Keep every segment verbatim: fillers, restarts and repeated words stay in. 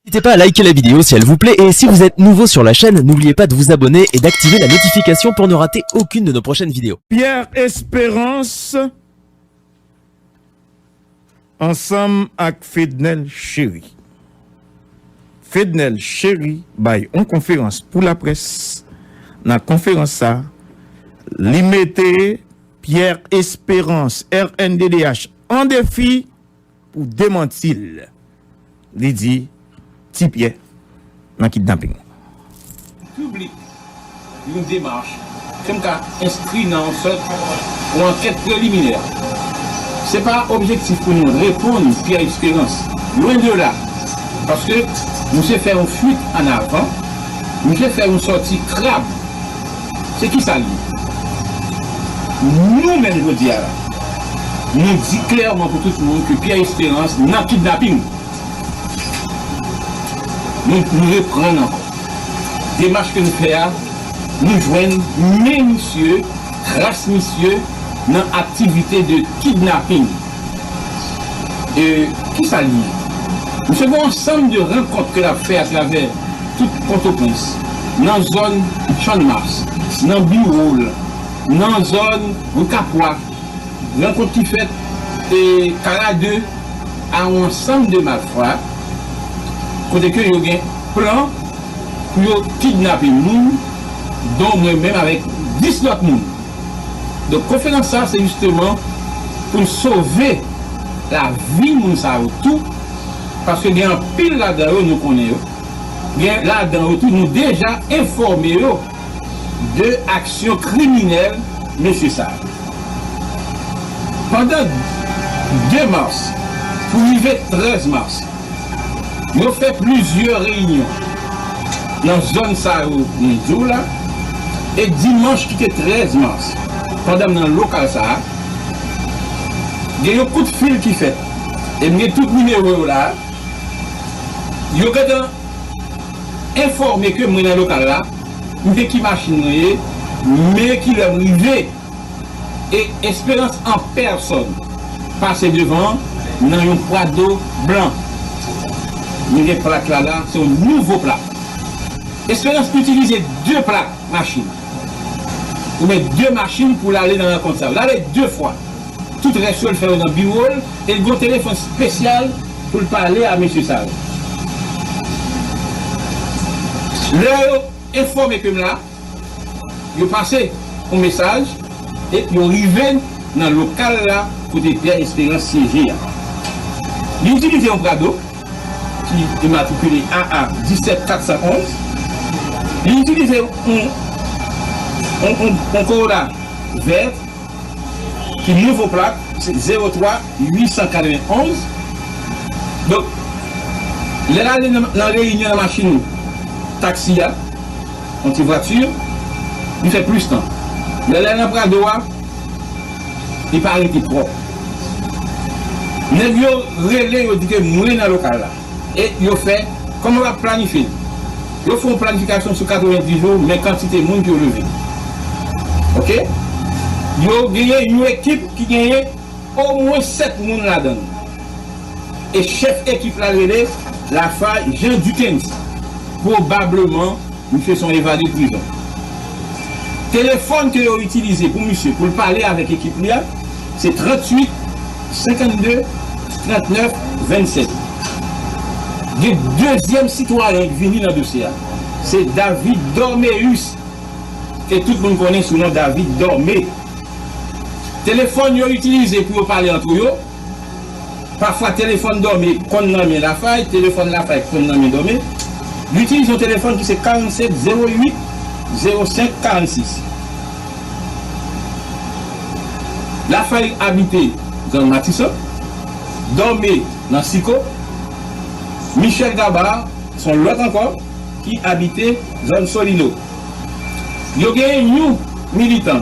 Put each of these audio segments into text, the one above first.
N'hésitez pas à liker la vidéo si elle vous plaît et si vous êtes nouveau sur la chaîne, n'oubliez pas de vous abonner et d'activer la notification pour ne rater aucune de nos prochaines vidéos. Pierre Espérance ansanm ak Fednel Chéry. Fednel Chéry bay yon konferans pou laprès. Nan konferans sa, li mete Pierre Espérance, R N D D H, an defi pou demanti l. Li di, Ti Pyè nan kidnaping. Piblik yon demach ke m ka enskri nan yon sòt yon ankèt preliminè. Se pa objektif pou nou reponn Pierre Espérance, lwen de la, paske misye fè yon fuit an avan, misye fè yon sòti krab. Se kisa l ye? Nou menm jodi a la, nou di klèman pou tout moun ke Pierre Espérance nan kidnaping. Nou, nou reprann ankò. Demach ke nou fè a, nou jwenn men misye, tras misye nan aktivite de kidnaping. E kisa l ye? Misye gen yon ansanm de rankont ke l ap fè atravè tout Pòtoprens, nan zòn Channmas, nan biwo l, nan zòn Rikapwa, rankont ki fèt e Kara de a yon ansanm de malfra, kote ke yo gen plan pou yo kidnape moun, don mwen menm avèk dis lòt moun. Donk, konferans sa, se jisteman pou n sove lavi moun sa yo tou, paske gen anpil ladan yo, nou konnen yo. Gen ladan yo tou, nou deja enfòme yo de aksyon kriminèl mesye sa yo. Pandan de mas pou rive trèz mas, yo fè plizyè reyinyon nan zòn sa yo mwen di w la, e dimanch ki te trèz mas, pandan m nan lokal sa a, gen yon kout fil ki fèt, e m gen tout nimewo yo la a, yo gentan enfòme ke mwen nan lokal la, m gen ki machin mwen ye, men kilè m rive. E Esperans an pèsòn pase devan nan yon Prado blan. Nou gen plak la la, se yon nouvo plak. Esperans itilize de plak machin, oubyen de machin pou l ale nan rankont sa yo. L ale de fwa. Tout rès yo l fè yo nan biwo l, e l gen yon telefòn espesyal pou l pale a mesye sa yo. Lè yo enfòme ke m la, yo pase yon mesaj e yo rive nan lokal la kote Pierre Espérance syeje a. Li itilize yon Prado ki imatrikile A A disèt kat san onz. Li itilize yon, yon, yon, yon Corolla vèt ki nouvo plak, se zewo twa uit san katrevenonz. Donk, lè l ale nan, nan reyinyon nan machin taksi a, yon ti vwati, li fè plis tan. Lè l al nan Prado a, li pa rete twòp. Nèg yo rele, yo di ke mwen nan lokal la. E yo fè, kòman yo ap planifye l? Yo fè yon planifikasyon sou katrevenndis jou, men kantite moun ke yo leve. Oke? Yo genyen yon ekip ki genyen omwen sèt moun ladan l. E chèf ekip la rele Lafay Jean Duckens. Pwobableman, misye se yon evade prizon. Telefòn ke yo itilize pou misye, pou l pale avèk ekip li a, se tranntuit, senkannde, trannèf, vennsèt. Gen dezyèm sitwayen ki vini nan dosye a. Se David Dorméus, ke tout moun konnen sou non David Dormé. Telefòn yo itilize pou yo pale antre yo, pafwa telefòn Dormé konn nan men Lafay, telefòn Lafay konn nan men Dormé. Li itilize yon telefòn ki se karannsèt zewo uit zewo senk karannsis. Lafay abite zòn Matisan, Dormé nan Siko, Michel Gabar se yon lòt ankò ki abite zòn Solino. Yo genyen yon militan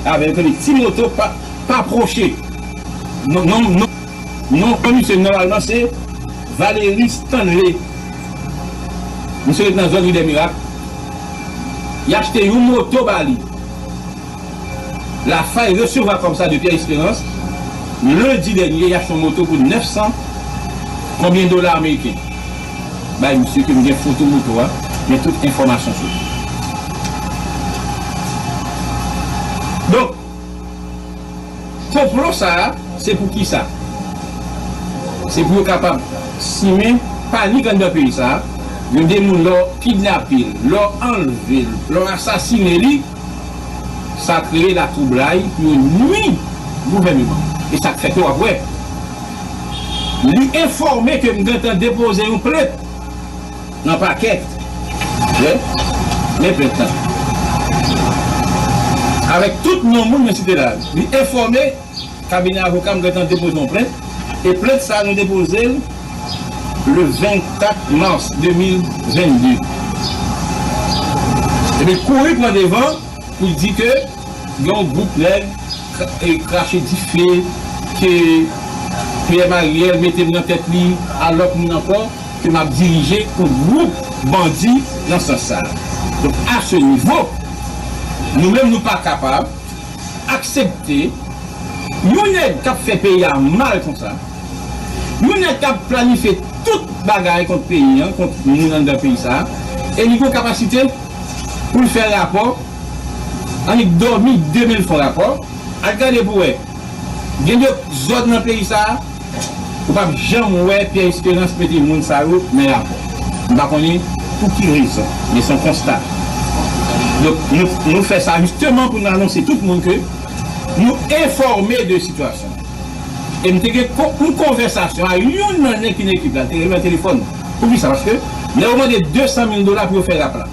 avèk yon ti moto pa, pa pwoche. Non, non, non, non, non, misye nòmalman se Valéry Stanley. Misye ret nan zòn Ri dè Mirak. Li achte yon moto ba li. Lafay resevwa kòb sa de Pierre Espérance. Lendi dènye, li achte yon moto pou nèf san konbyen dola ameriken. bay misye ke m gen foto moto a, gen tout enfòmasyon sou li. Donk, konplo sa a, se pou kisa? Se pou yo kapab simen panik anndan peyi sa a. Gen de moun, lè w kidnape l, lè w anlve l, lè w asasine li, sa kreye latwoublay pou yo nwi gouvènman. E sa k fè ke w ap wè, li enfòme ke m gentan depoze yon plent nan pakè. Wi, men plent lan. Avèk tout non moun mwen site la, li enfòme kabinè avoka m gentan depoze yon plent. E plent sa a, nou depoze l le vennkat mas de mil vennde. Epi kouri pran devan pou l di ke gen yon gwoup nèg kra- e krache dife, ke Pierre Mariel mete m nan tèt li a lòt moun ankò, ke m ap dirije yon gwoup bandi nan sans sa a. Donk, a se nivo, nou menm, nou pa kapab aksepte yon nèg k ap fè peyi a mal konsa, yon nèg k ap planifye tout bagay kont peyi a, kont moun anndan peyi sa a, e li gen kapasite pou l fè rapò, annik dòmi demen l fè yon rapò, al gade pou wè. Gen dezòd nan peyi sa a, ou p ap janm wè Pierre Espérance mete moun sa yo nan rapò. M pa konnen pou ki rezon, men se yon konsta. Donk, nou, nou fè sa jisteman pou nou anonse tout moun ke nou enfòme de sitiyasyon. E m te gen ko- yon konvèsasyon a youn nan nèg ki nan ekip la, te rele m nan telefòn. Poukisa? Paske nèg yo mande de san mil dola pou yo fè rap la.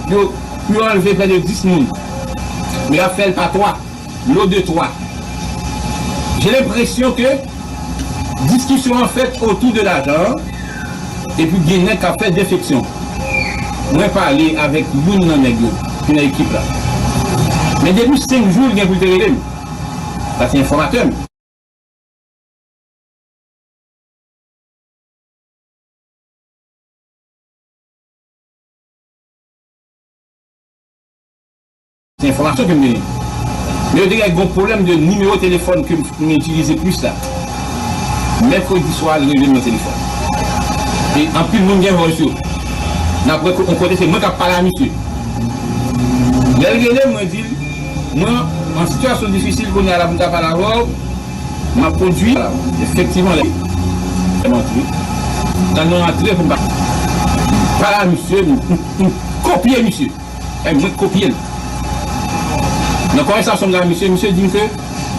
Yo, pou yo anlve prè de dis moun. Men y ap fè l pa twa, lo de twa. J'ai l'impression que diskisyon an fèt otou de lajan an, epi gen nèg k ap fè defeksyon. Mwen pale avèk youn nan nèg yo ki nan ekip la. Men depi senk jou, li gen pou l te rele m. Sa se enfòmatè m. Se enfòmasyon ke m genyen. Men yo te gen yon pwoblèm de nimewo telefòn ke m, m itilize plis la. Mèkredi swa, l rele m nan telefòn. E anpil moun gen vòs yo. N ap wè yon kote se mwen k ap pale a misye. Lè l rele m, mwen di l, mwen an sitiyasyon difisil kounye a la pou m ta pale avè w. M ap kondui. Efektivman, lè m antre, tan nou antre pou m pa pale a misye, m, m, m kopye misye. E mwen k kopye l. Nan konvèsasyon m gen ak misye, misye di m ke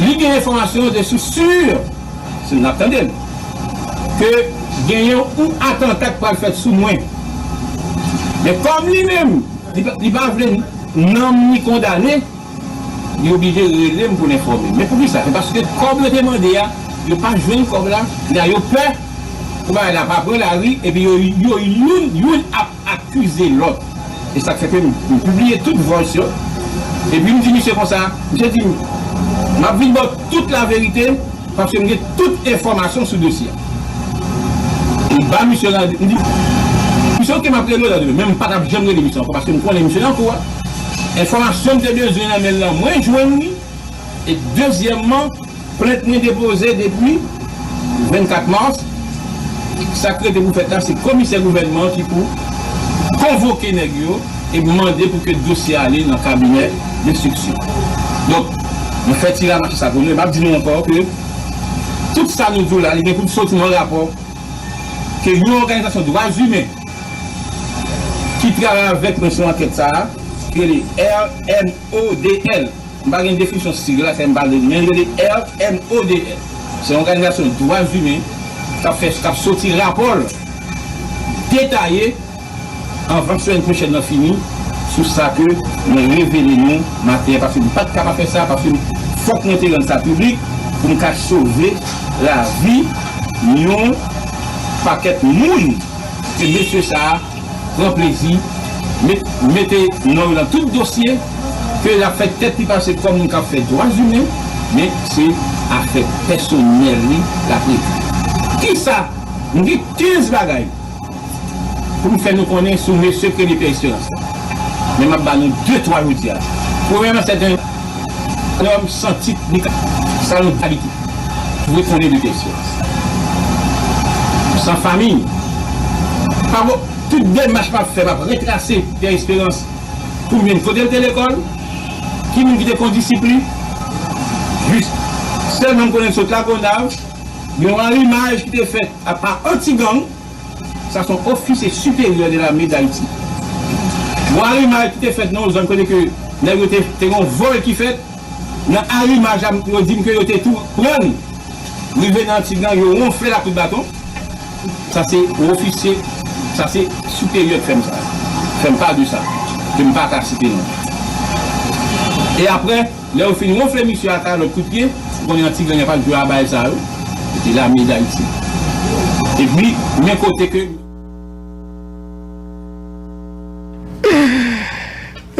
li gen enfòmasyon de sous sur, si n ap tande l, ke genyen yon atanta k pral fèt sou mwen. Men kòm li menm, li pa, li pa vle nanm ni kondane, li oblije rele m pou l enfòme m. Men poukisa? Se paske kòb yo te mande a, yo pa jwenn kòb la, men yo pè pou bagay la pa pran lari, epi yo, yo youn, youn ap akize lòt. E sa k fè ke m, m pibliye tout vòs yo. Epi m di misye konsa, misye di m, m ap vin ba w tout laverite, paske m gen tout enfòmasyon sou dosye a. E ba misye randevou, m di, misye, oke, m ap rele w lè demen, men m pa t ap janm rele misye ankò, paske m konnen misye nan kou a. Enfòmasyon m te bezwen nan men l lan, mwen jwenn li. E dezyèmman, plent mwen depoze depi vennkat mas. Sa k rete pou fèt la, se komisè gouvènman an ki pou konvoke nèg yo e mande pou ke dosye a ale nan kabinè lenstriksyon. Donk, mwen fè ti ramache sa pou nou, e m ap di nou ankò ke tout sa nou di w la, li gen pou l soti nan yon rapò ke yon òganizasyon dwa imen ki travay avèk mwen sou ankèt sa a, ki rele R M O D L. M pa gen definisyon sig la, se m pa rele, men rele R M O D L. Se yon òganizasyon dwa imen k ap fè, k ap soti rapò l detaye anvan semèn pwochèn nan fini sou sa ke mwen revele nou maten an, paske m pa t kapab fè sa, paske fòk mwen te rann sa piblik pou m ka sove lavi yon pakèt moun ke mesye sa a pran plezi, met, mete non yo nan tout dosye, ke l ap fè tèt li pase kòm moun k ap fè dwa imen, men se afè pèsonèl li l ap regle. Kisa? M gen kenz bagay pou m fè nou konnen sou mesye k rele Pierre Espérance la. Men m ap ba nou de, twa jodi a. Premyèman, se te yon nonm san tit ni ka-, sa nou abite. Dwe konnen de Pierre Espérance. San fanmi. Pa bon, tout demach m ap fè, m ap retrase Pierre Espérance pou m jwenn kote l te lekòl, ki moun ki te kondisip li. Jis sèlman m konnen l sot Lagonav, gen yon arimaj ki te fèt apa anti-gang, sa se yon ofisye siperyè de lame d Ayiti. Yon arimaj ki te fèt nan yon zòn kote ke nèg yo te, te gen yon vòl ki fèt, nan arimaj la, yo di m ke yo te tou pran l. Rive nan anti-gang, yo wonfle l ak kout baton. Sa se ofisye, sa se siperyè k fè m sa. Fè m pa de sa. Ke m pa ka site non. E apre, lè yo fin wonfle misye ak lòt kout pye, ou konnen anti-gang yo pa t jwe a bagay sa yo. Se te lame d Ayiti. Epi, men kote ke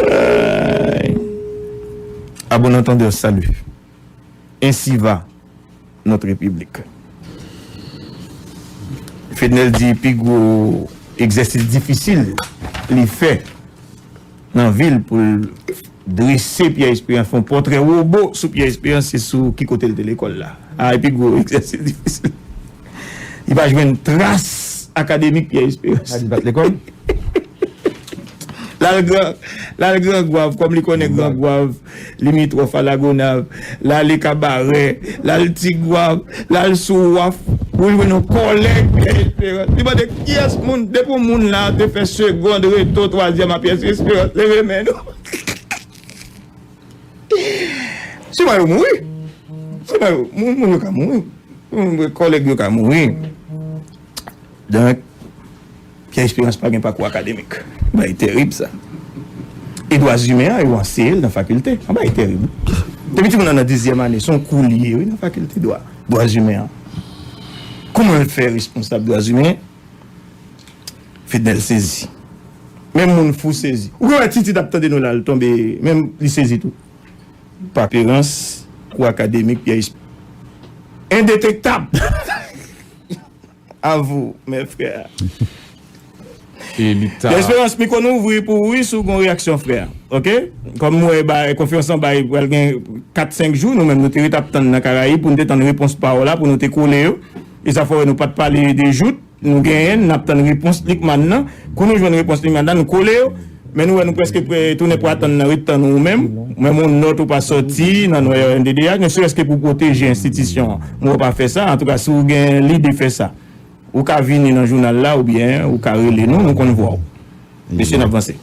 Ay. À bon entendeur, salut. Ainsi va notre République. Fednel di pi gwo egzèsis difisil li fè nan vi l pou l drese Pierre Espérance, fè yon pòtrè wobo sou Pierre Espérance, se sou ki kote l te lekòl la. A, pi gwo egzèsis difisil. Li pa jwenn tras akademik Pierre Espérance. L al Gran, l al Gran Gwav, kòm li konnen Gran Gwav limitwòf a Lagonav, l ale Kabarè, l al Ti Gwav, l al sou Waf, pou l jwenn yon kòlèg Pierre Espérance. Li mande kiyès moun, depi yon moun la te fè segond, reto, twazyèm a Pierre Espérance, leve men nou. Siman yo mouri. Siman yo, moun, moun yo ka mouri. Moun, kòlèg yo ka mouri. Donk, Pierre Espérance pa gen pakou akademik. Bagay terib sa. E dwa imen an, yo anseye l nan fakilte. Yon bagay terib. Depi timoun nan nan dizyèm ane, se yon kou li ye, wi, nan fakilte dwa, dwa imen an. Kòman l fè responsab dwa imen? Fednel sezi. Menm moun fou sezi. Ou gen wè Titi t ap tande nou la, l tonbe, menm li sezi tou. Paperans, kou akademik, Pierre Espérance. Endetektab! A vous, mes frères. Pierre Espérance, mikwo nou ouvri pou ou, wi, si w gen yon reyaksyon, frè. Oke? Kòm m wè, bay, konferans lan bay, pral gen kat senk jou, nou menm, nou te ret ap tann nan Karayib pou nou te tann repons pa w la, pou nou te kole yo. E sa fè w wè nou pa t pale de jout. Nou genyen, n ap tann repons Likmann nan. Kou nou jwenn repons Likmann nan, nou kole yo. Men nou wè nou prèske pre, tounen pou atann nan ret tann ou menm. Menm yon nòt ou pa sòti nan non R N D D H, ne serait-ce que pou pwoteje enstitisyon an. Mwen w pa fè sa, antouka si w gen lide fè sa, ou ka vini nan jounal la oubyen ou ka rele nou, nou konn vwa w. Mesye, n ap vanse.